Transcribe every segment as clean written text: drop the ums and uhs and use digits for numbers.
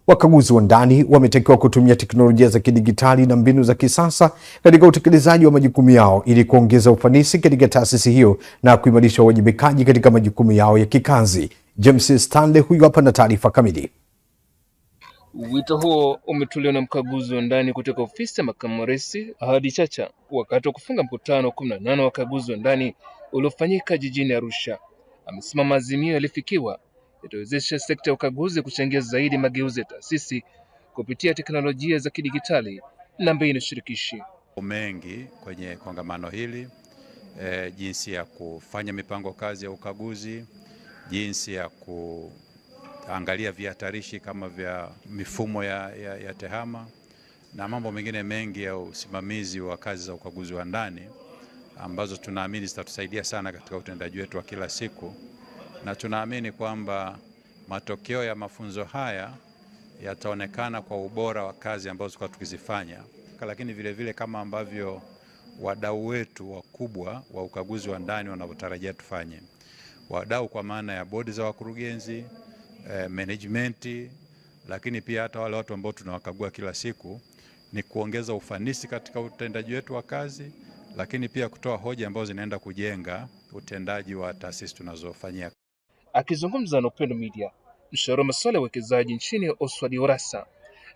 Wakaguzi wa ndani wametakiwa kutumia teknolojia za kidigitali na mbinu za kisasa katika utekelezaji wa majukumu yao ili kuongeza ufanisi katika taasisi hiyo na kuimarisha uwajibikaji katika majukumu yao ya kikazi. James Stanley huyu hapa na taarifa kamili. Wito huo umetolewa na mkaguzi wa ndani kutoka ofisi ya makamu wa rais Ahadi Chacha wakati wa kufunga mkutano wa 18 wa wakaguzi wa ndani uliofanyika jijini Arusha. Amesema maazimio yalifikiwa yatawezesha sekta ya ukaguzi kuchangia zaidi mageuzi ya taasisi kupitia teknolojia za kidigitali na mbinu shirikishi. Mengi kwenye kongamano hili, jinsi ya kufanya mipango kazi ya ukaguzi, jinsi ya kuangalia vihatarishi kama vya mifumo ya tehama na mambo mengine mengi ya usimamizi wa kazi za ukaguzi wa ndani ambazo tunaamini zitatusaidia sana katika utendaji wetu wa kila siku, na tunaamini kwamba matokeo ya mafunzo haya yataonekana kwa ubora wa kazi ambazo tulikuwa tukizifanya, lakini vile vile kama ambavyo wadau wetu wakubwa wa ukaguzi wa ndani wanavyotarajia tufanye. Wadau kwa maana ya bodi za wakurugenzi, management, lakini pia hata wale watu ambao tunawakagua kila siku, ni kuongeza ufanisi katika utendaji wetu wa kazi, lakini pia kutoa hoja ambazo zinaenda kujenga utendaji wa taasisi tunazofanyia. Akizungumza na Upendo Media, mshauri wa masuala ya uwekezaji nchini Oswald Urassa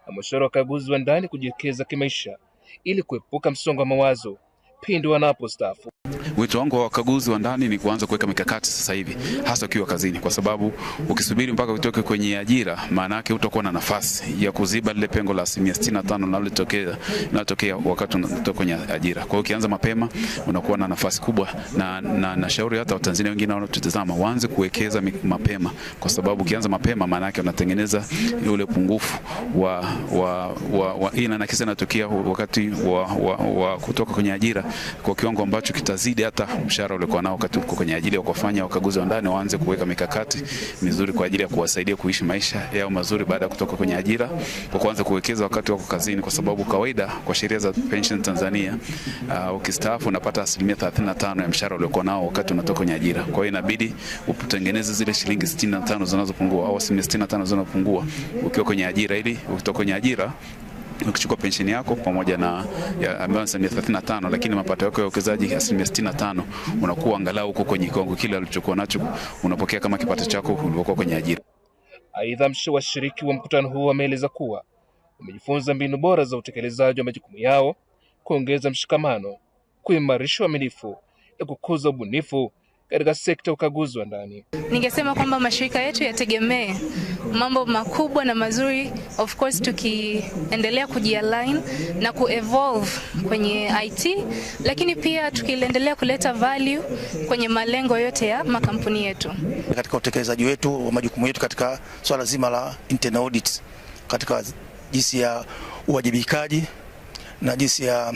ameshauri wakaguzi wa ndani kujiwekeza kimaisha ili kuepuka msongo wa mawazo pindi wanapostaafu. Wito wangu wa wakaguzi wa ndani ni kuanza kuweka mikakati sasa hivi, hasa ukiwa kazini, kwa sababu ukisubiri mpaka utoke kwenye ajira, maana yake utakuwa na nafasi ya kuziba lile pengo la 65% linalotokea wakati unatoka kwenye ajira. Kwa hiyo ukianza mapema unakuwa na nafasi kubwa, na nashauri hata Watanzania wengine wanaotutazama waanze kuwekeza mapema, kwa sababu ukianza mapema maana yake unatengeneza ule upungufu wa ina nakisi inatokea wakati wa kutoka kwenye ajira kwa kiwango ambacho kitazidi hata mshahara uliokuwa nao wakati uko kwenye ajira. Kufanya wakaguzi wa ndani waanze kuweka mikakati mizuri kwa ajili ya kuwasaidia kuishi maisha yao mazuri baada ya kutoka kwenye ajira, kwa kuanza kuwekeza wakati wako kazini, kwa sababu kawaida kwa sheria za pension Tanzania, ukistaafu unapata 35% ya mshahara uliokuwa nao wakati unatoka kwenye ajira. Kwa hiyo inabidi utengeneze zile shilingi 65 zinazopungua au 65% zinazopungua ukiwa kwenye ajira, ili ukitoka kwenye ajira ukichukua pensheni yako pamoja na ambayo ni 35%, lakini mapato yako ya uwekezaji 65%, unakuwa angalau uko kwenye kiwango kile alichokuwa nacho unapokea kama kipato chako ulipokuwa kwenye ajira. Aidha, washiriki wa mkutano huu wameeleza kuwa wamejifunza mbinu bora za utekelezaji wa majukumu yao, kuongeza mshikamano, kuimarisha uaminifu na kukuza ubunifu katika sekta ya ukaguzi wa ndani. Ningesema kwamba mashirika yetu yategemee mambo makubwa na mazuri, of course tukiendelea kujialign na kuevolve kwenye IT, lakini pia tukiendelea kuleta value kwenye malengo yote ya makampuni yetu. Katika utekelezaji wetu wa majukumu yetu katika swala zima la internal audit, katika jinsi ya uwajibikaji na jinsi ya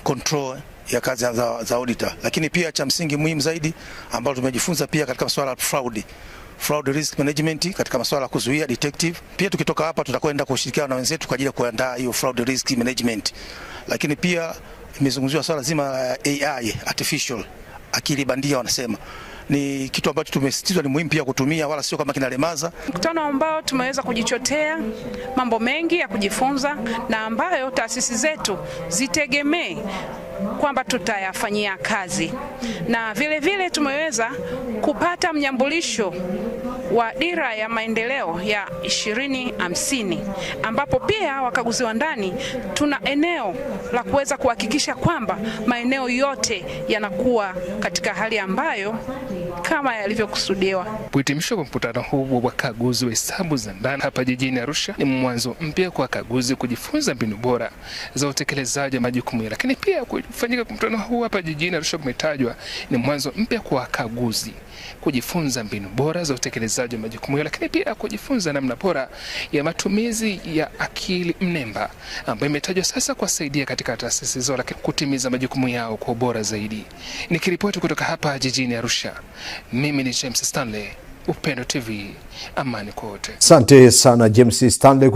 control ya kazi za auditor, lakini pia cha msingi muhimu zaidi ambalo tumejifunza pia katika masuala ya fraud risk management, katika masuala ya kuzuia detective. Pia tukitoka hapa tutakwenda kushirikiana na wenzetu kwa ajili ya kuandaa hiyo fraud risk management, lakini pia imezungumziwa swala zima la AI, artificial, akili bandia wanasema ni kitu ambacho tumesisitizwa ni muhimu pia kutumia, wala sio kama kinalemaza. Mkutano ambao tumeweza kujichotea mambo mengi ya kujifunza na ambayo taasisi zetu zitegemee kwamba tutayafanyia kazi, na vile vile tumeweza kupata mnyambulisho wa dira ya maendeleo ya 2050 ambapo pia wakaguzi wa ndani tuna eneo la kuweza kuhakikisha kwamba maeneo yote yanakuwa katika hali ambayo kama yalivyokusudiwa. Kuhitimishwa kwa mkutano huu wa wakaguzi wa hesabu za ndani hapa jijini Arusha ni mwanzo mpya kwa wakaguzi kujifunza mbinu bora za utekelezaji wa majukumu yao, lakini pia kufanyika kwa mkutano huu hapa jijini Arusha kumetajwa ni mwanzo mpya kwa wakaguzi kujifunza mbinu bora za utekelezaji wa majukumu yao, lakini pia kujifunza namna bora ya matumizi ya akili mnemba ambayo imetajwa sasa kuwasaidia katika taasisi zao kutimiza majukumu yao kwa ubora zaidi. Nikiripoti kutoka hapa jijini Arusha, mimi ni James Stanley, Upendo TV, amani kwa wote. Asante sana James Stanley.